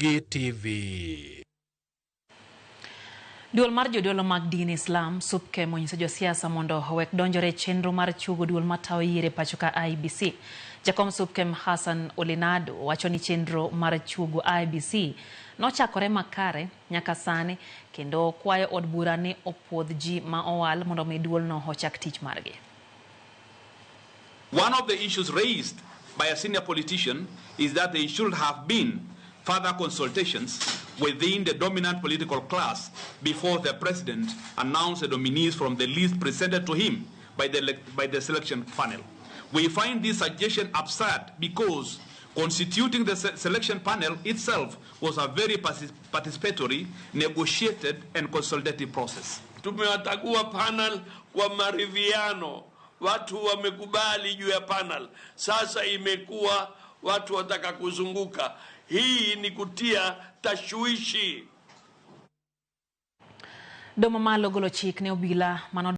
Gi TV. Duol mar jodolo mag din Islam SUPKEM onyiso josiasa mondo owek donjore e chenro mar chuogo duol matayo yiero e pacho ka IEBC. Jakom SUPKEM Hassan Olenado wacho ni chenro mar chuogo IEBC nochakore makare nyaka sani kendo kwayo od bura ni opuodh ji ma owal mondo mi duolno ochak tich margi. One of the issues raised by a senior politician is that there should have been further consultations within the dominant political class before the president announced the nominees from the list presented to him by the selection panel. We find this suggestion absurd because constituting the selection panel itself was a very participatory, negotiated, and consultative process. Tumewatagua panel kwa maridhiano, watu wamekubali juu ya panel. Sasa imekuwa watu wataka kuzunguka. Hii ni kutia tashwishi. Doho mamalo golo chik ne obila mano.